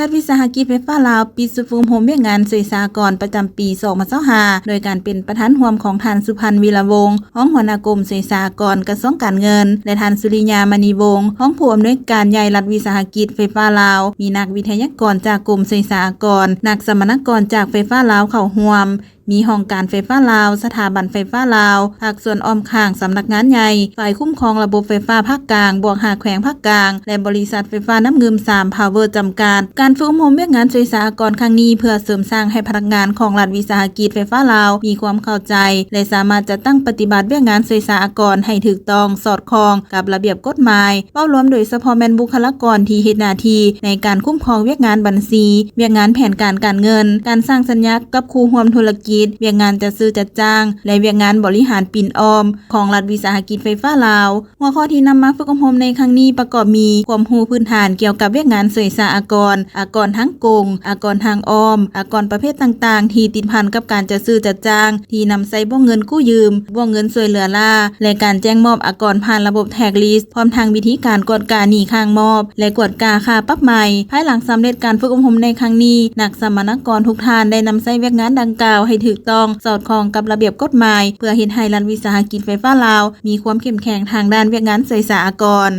ລັດວິສາຫະກິດໄຟຟ້າລາວ ປິດຊຸມອົບຮົມວຽກງານຊ່ວຍສາອາກອນປະຈຳປີສອງພັນຊາວຫ້າ ໂດຍການເປັນປະທານຮ່ວມຂອງທ່ານ ສຸພັນ ວີລະວົງ ຮອງຫົວໜ້າກົມຊ່ວຍສາອາກອນ ກະຊວງການເງິນ ແລະ ທ່ານ ສຸລິຍາ ມະນີວົງ ຮອງຜູ້ອຳນວຍການໃຫຍ່ລັດວິສາຫະກິດໄຟຟ້າລາວ, ມີນັກວິທະຍາກອນຈາກກົມຊ່ວຍສາອາກອນ, ນັກສຳມະນາກອນຈາກໄຟຟ້າລາວເຂົ້າຮ່ວມ. ມີຫ້ອງການໄຟຟ້າລາວ, ສະຖາບັນໄຟຟ້າລາວ, ພາກສ່ວນອ້ອມຂ້າງສຳນັກງານໃຫຍ່, ຝ່າຍຄຸ້ມຄອງລະບົບໄຟຟ້າພາກກາງ ບວກຫ້າແຂວງພາກກາງ ແລະ ບໍລິສັດໄຟຟ້ານ້ຳງື່ມສາມ ພາວເວີ ຈຳກັດ. ການຝຶກອົບຮົມວຽກງານຊ່ວຍສາອາກອນຄັ້ງນີ້ ເພື່ອເສີມສ້າງໃຫ້ພະນັກງານຂອງລັດວິສາຫະກິດໄຟຟ້າລາວ ມີຄວາມເຂົ້າໃຈ ແລະ ສາມາດຈັດຕັ້ງປະຕິບັດວຽກງານຊ່ວຍສາອາກອນໃຫ້ຖືກຕ້ອງ, ສອດຄ່ອງກັບລະບຽບກົດໝາຍ, ເວົ້າລວມໂດຍສະເພາະແມ່ນບຸກຄະລາກອນທີ່ເຮັດໜ້າທີ່ໃນການຄຸ້ມຄອງວຽກງານບັນຊີ, ວຽກງານແຜນການການເງິນ, ການສ້າງສັນຍາກັບຄູ່ຮ່ວມທຸລະກິດ, ວຽກງານຈັດຊື້ຈັດຈ້າງ ແລະ ວຽກງານບໍລິຫານປິ່ນອ້ອມຂອງລັດວິສາຫະກິດໄຟຟ້າລາວ. ຫົວຂໍ້ທີ່ນຳມາຝຶກອົບຮົມໃນຄັ້ງນີ້ປະກອບມີ ຄວາມຮູ້ພື້ນຖານກ່ຽວກັບວຽກງານຊ່ວຍສາອາກອນ, ອາກອນທາງກົງ, ອາກອນທາງອ້ອມ, ອາກອນປະເພດຕ່າງໆທີ່ຕິດພັນກັບການຈັດຊື້ຈັດຈ້າງ ທີ່ນຳໃຊ້ບ້ວງເງິນກູ້ຢືມ, ບ້ວງເງິນຊ່ວຍເຫຼືອລ້າ ແລະ ການແຈ້ງມອບອາກອນຜ່ານລະບົບ Tax List ພ້ອມທັງວິທີການກວດກາໜີ້ຄ້າງມອບ ແລະ ກວດກາຄ່າປັບໃໝ. ພາຍຫຼັງສຳເລັດການຝຶກອົບຮົມໃນຄັ້ງນີ້, ນັກສຳມະນາກອນທຸກທ່ານໄດ້ນຳໃຊ້ວຽກງານດັ່ງກ່າວໃຫ້ຖືກຕ້ອງ, ສອດຄ່ອງກັບລະບຽບກົດໝາຍ ເພື່ອເຮັດໃຫ້ລັດວິສາຫະກິດໄຟຟ້າລາວມີຄວາມເຂັ້ມແຂງທາງດ້ານວຽກງານຊ່ວຍສາອາກອນ.